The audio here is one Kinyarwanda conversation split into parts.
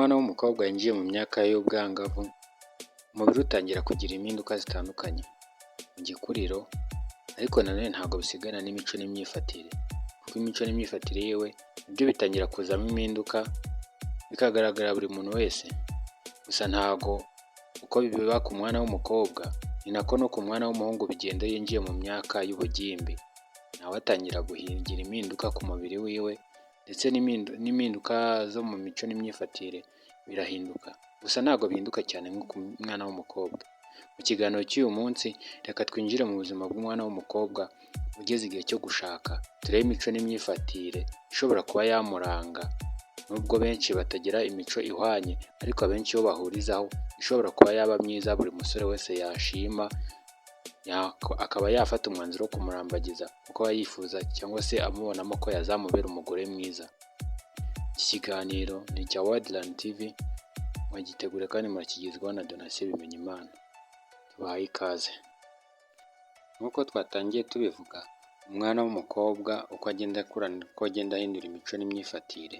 Umwana w'umukobwa yinjiye mu myaka y'ubwangavu, umubiri utangira kugira impinduka zitandukanye mu gikuriro, ariko nanone ntabwo bisigana n'imico n'imyifatire, kuko imico n'imyifatire yiwe nabyo bitangira kuzamo impinduka bikagaragarira buri muntu wese. Gusa ntago uko biba ku mwana w'umukobwa ni nako no ku mwana w'umuhungu bigenda iyo yinjiye mu myaka y'ubugimbi, nawe atangira guhingira impinduka ku mubiri wiwe ndetse n'impinduka zo mu mico n'imyifatire birahinduka, gusa ntabwo bihinduka cyane nko ku mwana w'umukobwa. Mu kiganiro cy'uyu munsi reka twinjire mu buzima bw'umwana w'umukobwa ugeze igihe cyo gushaka, turebe imico n'imyifatire ishobora kuba yamuranga, nubwo benshi batagira imico ihwanye ariko abenshi iyo bahurizaho ishobora kuba yaba myiza buri musore wese yashima, akaba yafata umwanzuro wo kumurambagiza kuko aba yifuza cyangwa se amubonamo ko yazamubera umugore mwiza. Iki kiganiro ni icya Wildland TV, mwagiteguriwe kandi murakigezwaho na Donatien Bimenyimana. Tubahaye ikaze. Nk'uko twatangiye tubivuga, umwana w'umukobwa uko agenda akura niko agenda ahindura imico n'imyifatire.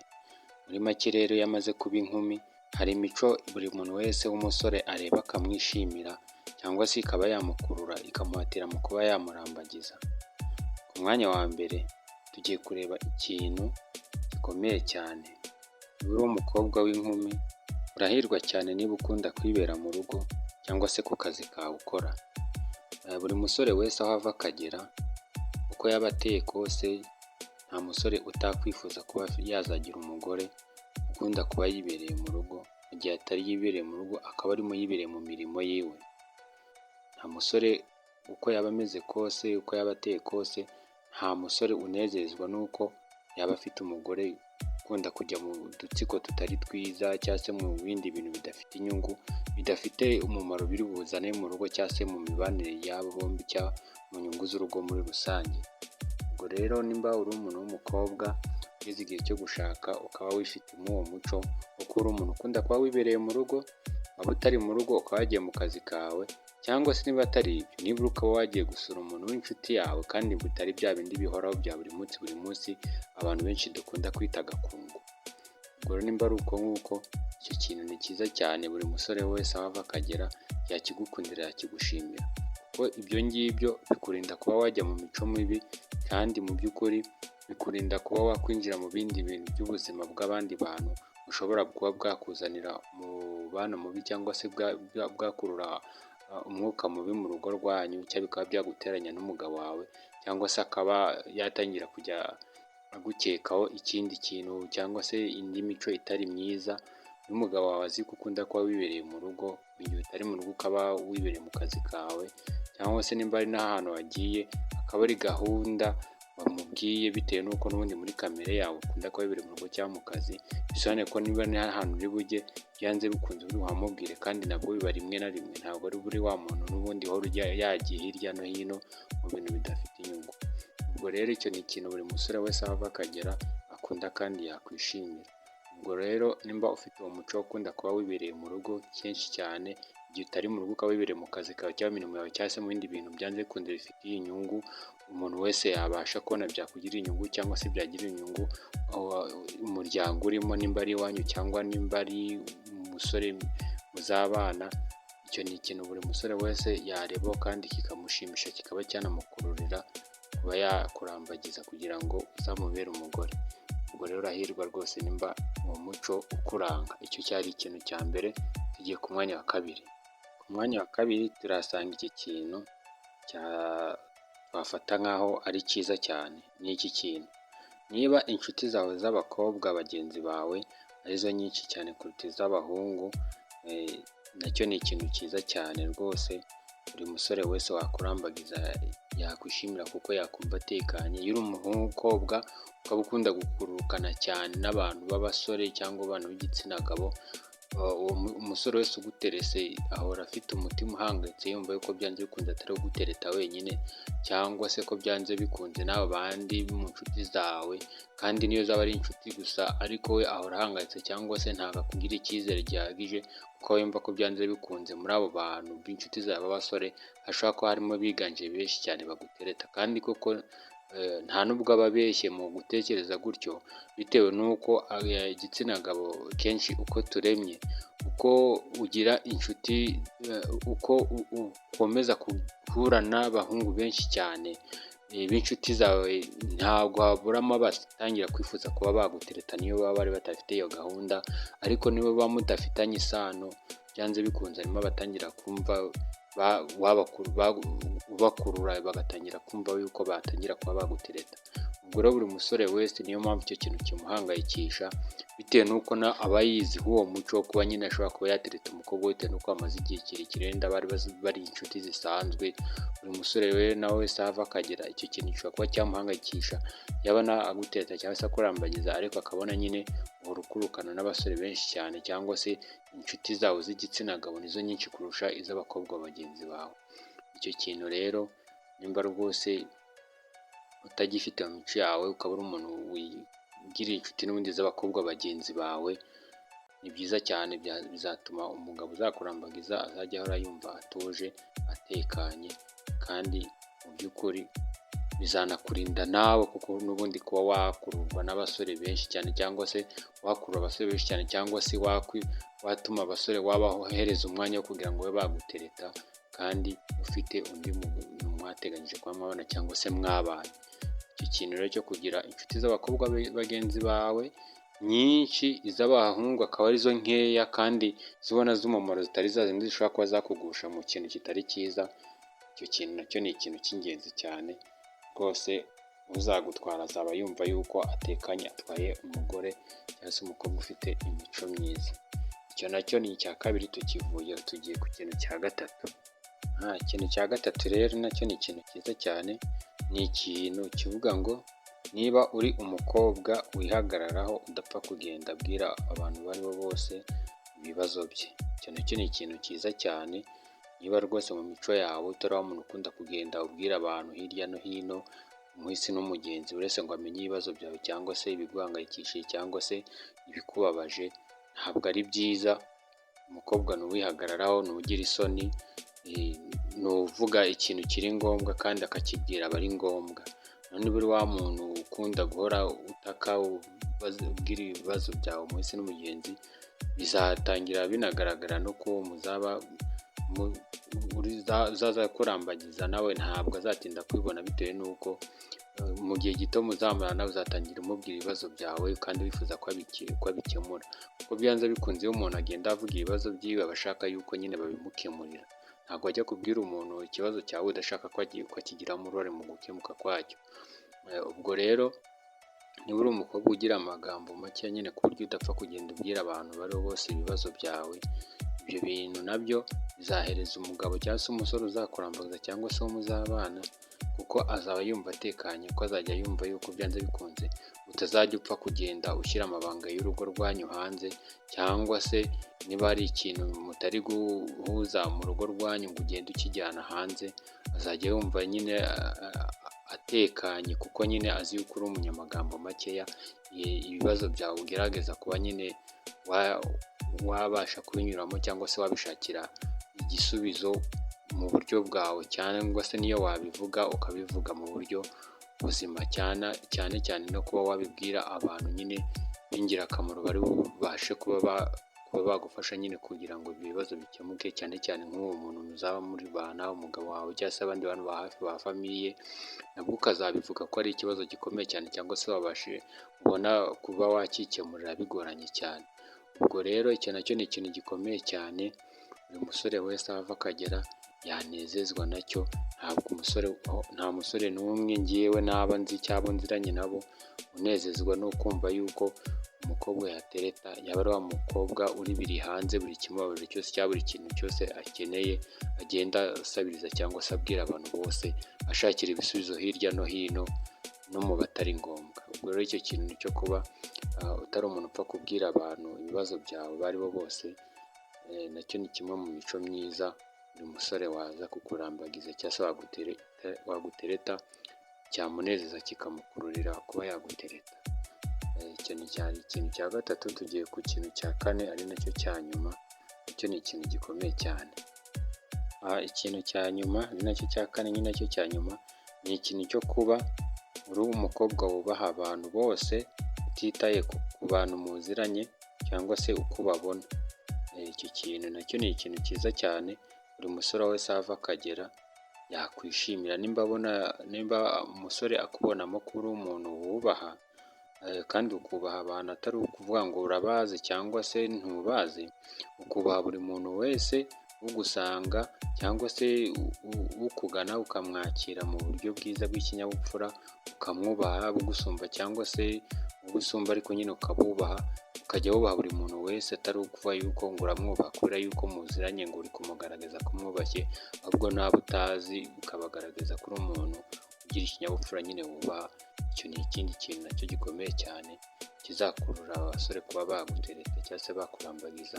Muri make rero iyo amaze kuba inkumi, hari imico buri muntu wese w'umusore areba akamwishimira cyangwa se ikaba yamukurura ikamuhatira mu kuba yamurambagiza. Ku mwanya wa mbere tugiye kureba ikintu gikomeye cyane. Niba uri umukobwa w'inkumi, urahirwa cyane niba ukunda kwibera mu rugo cyangwa se ku kazi kawe ukora. Buri musore wese aho ava akagera, uko yaba ateye kose, nta musore utakwifuza kuba yazagira umugore ukunda kuba yibereye mu rugo, mu gihe atari yibereye mu rugo akaba arimo yibereye mu mirimo yiwe. Nta musore uko yaba ameze kose, uko yaba ateye kose, nta musore unezezwa n'uko yaba afite umugore ukunda kujya mu dutsiko tutari twiza cyangwa se mu bindi bintu bidafite inyungu, bidafite umumaro biri buzane mu rugo cyangwa se mu mibanire y'abo bombi cyangwa mu nyungu z'urugo muri rusange. Ubwo rero nimba uri umuntu w'umukobwa ugeze igihe cyo gushaka ukaba wifitemo uwo muco kuko uri umuntu ukunda kuba wibereye mu rugo, waba utari mu rugo ukaba wagiye mu kazi kawe cyangwa se niba atari ibyo nibura ukaba wagiye gusura umuntu w'inshuti yawe kandi bitari bya bindi bihoraho bya buri munsi buri munsi abantu benshi dukunda kwita agakungu. Ubwo rero nimba ari uko nguko icyo kintu ni cyiza cyane buri musore wese aho ava akagera yakigukundira yakigushimira, kuko ibyo ngibyo bikurinda kuba wajya mu mico mibi kandi mu by'ukuri bikurinda kuba wakwinjira mu bindi bintu by'ubuzima bw'abandi bantu bushobora kuba bwakuzanira umubano mubi cyangwa se bwakurura umwuka mubi mu rugo rwanyu cyangwa bikaba byaguteranya n'umugabo wawe cyangwa se akaba yatangira kujya agukekaho ikindi kintu cyangwa se indi mico itari myiza, n'umugabo wawe azi ko ukunda kuba wibereye mu rugo, mu gihe utari mu rugo ukaba wibereye mu kazi kawe cyangwa se nimba ari n'ahantu wagiye akaba ari gahunda wamubwiye bitewe n'uko n'ubundi muri kamere yawe ukunda kuba wibereye mu rugo cyangwa mu kazi, bisobanuye ko niba n'ahantu uri bujye byanze bikunze uri buhamubwire kandi nabwo biba rimwe na rimwe ntabwo ari buri wa muntu n'ubundi uhora ujya yagiye hirya no hino mu bintu bidafite inyungu. Ubwo rero icyo ni ikintu buri musore wese aho ava akagera akunda kandi yakwishimira. Ubwo rero nimba ufite uwo muco wo gukunda kuba wibereye mu rugo kenshi cyane, igihe utari mu rugo ukaba wibereye mu kazi kawe cyangwa imirimo yawe cyangwa se mu bindi bintu byanze bikunze bifitiye inyungu, umuntu wese yabasha kubona byakugirira inyungu cyangwa se byagirira inyungu umuryango urimo nimba ari iwanyu cyangwa nimba ari umusore muzabana, icyo ni ikintu buri musore wese yarebaho kandi kikamushimisha kikaba cyanamukururira kuba yakurambagiza kugira ngo uzamubere umugore. Ubwo rero urahirwa rwose nimba uwo muco ukuranga. Icyo cyari ikintu cya mbere, tugiye ku mwanya wa kabiri. Ku mwanya wa kabiri turahasanga iki kintu twafata nk'aho ari cyiza cyane, ni iki kintu: niba inshuti zawe z'abakobwa bagenzi bawe arizo nyinshi cyane kuruta iz'abahungu, nacyo ni ikintu cyiza cyane rwose buri musore wese wakurambagiza yakwishimira kuko yakumva atekanye. Iyo uri umukobwa ukaba ukunda gukururukana cyane n'abantu b'abasore cyangwa abantu b'igitsina gabo, umusore wese uguterese ahora afite umutima uhangayitse yumva yuko byanze bikunze atari ugutereta wenyine cyangwa se ko byanze bikunze n'abo bandi mu nshuti zawe, kandi niyo zaba ari inshuti gusa ariko we ahora ahangayitse cyangwa se ntabwo akugirira icyizere gihagije kuko yumva ko byanze bikunze muri abo bantu b'inshuti zawe b'abasore hashobora kuba harimo biganje benshi cyane bagutereta kandi koko Nta nubwo aba abeshye mu gutekereza gutyo, bitewe n'uko igitsina gabo kenshi uko turemye, uko ugira inshuti, uko ukomeza guhura n'abahungu benshi cyane b'inshuti zawe, ntabwo haburamo abatangira kwifuza kuba bagutereta niyo baba bari badafite iyo gahunda, ariko niba mudafitanye isano, byanze bikunze harimo abatangira kumva ubakurura, bagatangira kumva yuko batangira kuba bagutereta. Ubwo rero buri musore wese niyo mpamvu icyo kintu kimuhangayikisha, bitewe n'uko aba yiziho uwo muco wo kuba nyine ashobora kuba yatereta umukobwa bitewe n'uko bamaze igihe kirekire wenda bari bari inshuti zisanzwe. Buri musore rero nawe wese aho ava akagera, icyo kintu gishobora kuba cyamuhangayikisha, yabona agutereta cyangwa se akurambagiza, ariko akabona nyine uhora ukurukana n'abasore benshi cyane, cyangwa se inshuti zawe z'igitsina gabo nizo nyinshi kurusha iz'abakobwa bagenzi bawe. Icyo kintu rero nimba rwose utagifite mu mico yawe, ukaba uri umuntu wigirira inshuti n'ubundi z'abakobwa bagenzi bawe, ni byiza cyane, bizatuma umugabo uzakurambagiza azajya ahora yumva atuje, atekanye, kandi mu by'ukuri bizanakurinda nawe, kuko n'ubundi kuba wakururwa n'abasore benshi cyane, cyangwa se wakurura abasore benshi cyane, cyangwa se watuma abasore wabahereza umwanya wo kugira ngo babe bagutereta kandi ufite undi muntu mwateganyije kuba mwabana cyangwa se mwabanye. Icyo kintu rero cyo kugira inshuti z'abakobwa bagenzi bawe nyinshi, iz'abahungu akaba arizo nkeya kandi zibona z'umumaro, zitari za zindi zishobora kuba zakugusha mu kintu kitari cyiza, icyo kintu nacyo ni ikintu cy'ingenzi cyane rwose. Uzagutwara azaba yumva yuko atekanye, atwaye umugore cyangwa se umukobwa ufite imico myiza. Icyo nacyo ni icya kabiri tukivuyeho, tugiye ku kintu cya gatatu. Ikintu cya gatatu rero nacyo ni ikintu cyiza cyane, ni ikintu kivuga ngo niba uri umukobwa wihagararaho, udapfa kugenda abwira abantu abo ari bo bose ibibazo bye, icyo nacyo ni ikintu cyiza cyane. Niba rwose mu mico yawe utari wa muntu ukunda kugenda ubwira abantu hirya no hino, umuhisi n'umugenzi, buri wese ngo amenye ibibazo byawe cyangwa se ibiguhangayikishije cyangwa se ibikubabaje, ntabwo ari byiza. Umukobwa ni uwihagararaho, ni ugira isoni, ni uvuga ikintu kiri ngombwa kandi akakibwira abari ngombwa. Niba uri wa muntu ukunda guhora utaka, ubwira ibibazo byawe umuhisi n'umugenzi, bizatangira binagaragara no ko muzaba uzaza kurambagiza nawe ntabwo azatinda kubibona, bitewe n'uko mu gihe gito muzamarana uzatangira umubwira ibibazo byawe kandi wifuza ko abikemura, kuko byanze bikunze iyo umuntu agenda avuga ibibazo byiwe aba ashaka yuko nyine babimukemurira. Ntabwo wajya kubwira umuntu ikibazo cyawe udashaka ko akigiramo uruhare mu gukemuka kwacyo. Ubwo rero niba uri umukobwa ugira amagambo make nyine ku buryo udapfa kugenda ubwira abantu abo aribo bose ibibazo byawe, ibyo bintu nabyo bizahereza umugabo cyangwa se umusore uzakurambagiza cyangwa se uwo muzabana, kuko azaba yumva atekanye, kuko azajya yumva yuko byanze bikunze utazajya upfa kugenda ushyira amabanga y'urugo rwanyu hanze, cyangwa se niba hari ikintu mutari guhuza mu rugo rwanyu ngo ugende ukijyana hanze, azajya yumva nyine atekanye, kuko nyine azi yuko uri umunyamagambo makeya. Ibibazo byawe ugerageza kuba nyine wabasha kubinyuramo cyangwa se wabishakira igisubizo mu buryo bwawe, cyangwa se niyo wabivuga ukabivuga mu buryo buzima, cyane cyane cyane no kuba wabibwira abantu nyine b'ingirakamaro bari bubashe kuba bagufasha nyine kugira ngo ibibazo bikemuke, cyane cyane nk'uwo muntu muzaba mubana, umugabo wawe cyangwa se abandi bantu ba hafi ba famille, nabwo ukazabivuga ko ari ikibazo gikomeye cyane, cyangwa se wabashe ubona kuba wakikemurira bigoranye cyane. Ubwo rero icyo nacyo ni ikintu gikomeye cyane, buri musore wese aho ava akagera yanezezwa nacyo. Ntabwo umusore, nta musore n'umwe ngewe naba nzi cyangwa nziranye nabo unezezwa no kumva yuko umukobwa yatereta, yaba ari wa mukobwa uri biri hanze, buri kimubabaje cyose cyangwa buri kintu cyose akeneye agenda asabiriza cyangwa se abwira abantu bose, ashakira ibisubizo hirya no hino no mu batari ngombwa. Ubwo rero icyo kintu cyo kuba utari umuntu upfa kubwira abantu ibibazo byawe abo ari bo bose, nacyo ni kimwe mu mico myiza buri musore waza kukurambagiza cyangwa se wagutereta cyamunezeza, kikamukururira kuba yagutereta. Icyo cyari ikintu cya gatatu. Tugiye ku kintu cya kane ari nacyo cya nyuma, nacyo ni ikintu gikomeye cyane. Ikintu cya nyuma ari nacyo cya kane, ni nacyo cya nyuma, ni ikintu cyo kuba Uri umukobwa wubaha abantu bose utitaye ku bantu muziranye cyangwa se uko ubabona. Icyo kintu nacyo ni ikintu cyiza cyane buri musore wese aho ava akagera yakwishimira, nimba abona, nimba umusore akubonamo ko uri umuntu wubaha kandi ukubaha abantu, atari ukuvuga ngo urabazi cyangwa se ntubazi, ukubaha buri muntu wese ugusanga cyangwa se ukugana, ukamwakira mu buryo bwiza bw'ikinyabupfura, ukamwubaha ugusumba cyangwa se ugusumba, ariko nyine ukabubaha, ukajya wubaha buri muntu wese, atari ukuvuga yuko ngo uramwubaha kubera yuko muziranye, ngo uri kumugaragaza ko umwubashye, ahubwo n'abo utazi ukabagaragaza ko uri umuntu ugira ikinyabupfura nyine wubaha. Icyo ni ikindi kintu nacyo gikomeye cyane kizakurura abasore kuba bagutereta cyangwa se bakurambagiza,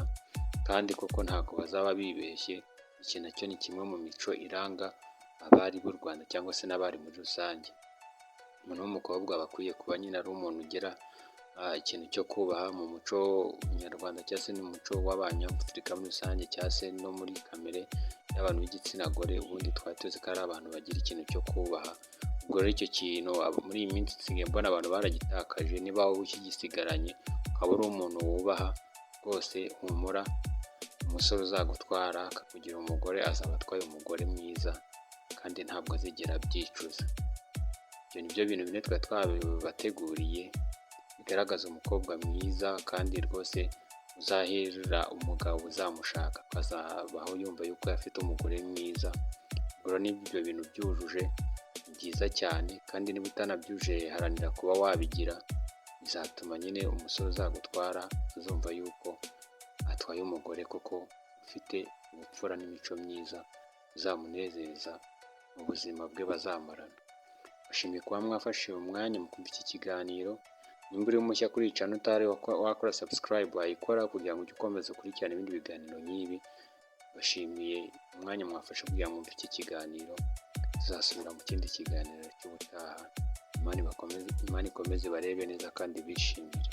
kandi koko ntabwo bazaba bibeshye. Iki nacyo ni kimwe mu mico iranga abari b'u Rwanda cyangwa se n'abari muri rusange. Umuntu w'umukobwa aba akwiye kuba nyine ari umuntu ugira ikintu cyo kubaha mu muco nyarwanda cyangwa se n'umuco w'Abanyafurika muri rusange, cyangwa se no muri kamere y'abantu b'igitsina gore. Ubundi twari tuzi ko ari abantu bagira ikintu cyo kubaha. Ubwo rero icyo kintu muri iyi minsi nsigaye mbona abantu baragitakaje. Niba wowe ukigisigaranye ukaba uri umuntu wubaha rwose, humura, umusore uzagutwara akakugira umugore azaba atwaye umugore mwiza kandi ntabwo azigera abyicuza. Ibyo ni byo bintu bine twari twabateguriye bigaragaza umukobwa mwiza kandi rwose uzahera umugabo uzamushaka akazabaho yumva yuko afite umugore mwiza. Ubwo rero niba ibyo bintu byujuje, ni byiza cyane, kandi niba utanabyujuje haranira kuba wabigira, bizatuma nyine umusore uzagutwara azumva yuko atwaye umugore koko ufite ubupfura n'imico myiza uzamunezeza mu buzima bwe bazamarana. Mbashimiye kuba mwafashe umwanya mukumva iki kiganiro. Nimba uri mushya kuri iyi channel utari wakora subscribe, wayikora kugira ngo ujye ukomeza ukurikirane ibindi biganiro nk'ibi. Mbashimiye umwanya mwafashe kugira ngo mwumve iki kiganiro. Tuzasubira mu kindi kiganiro cy'ubutaha. Imana ikomeze barebe neza kandi bishimire.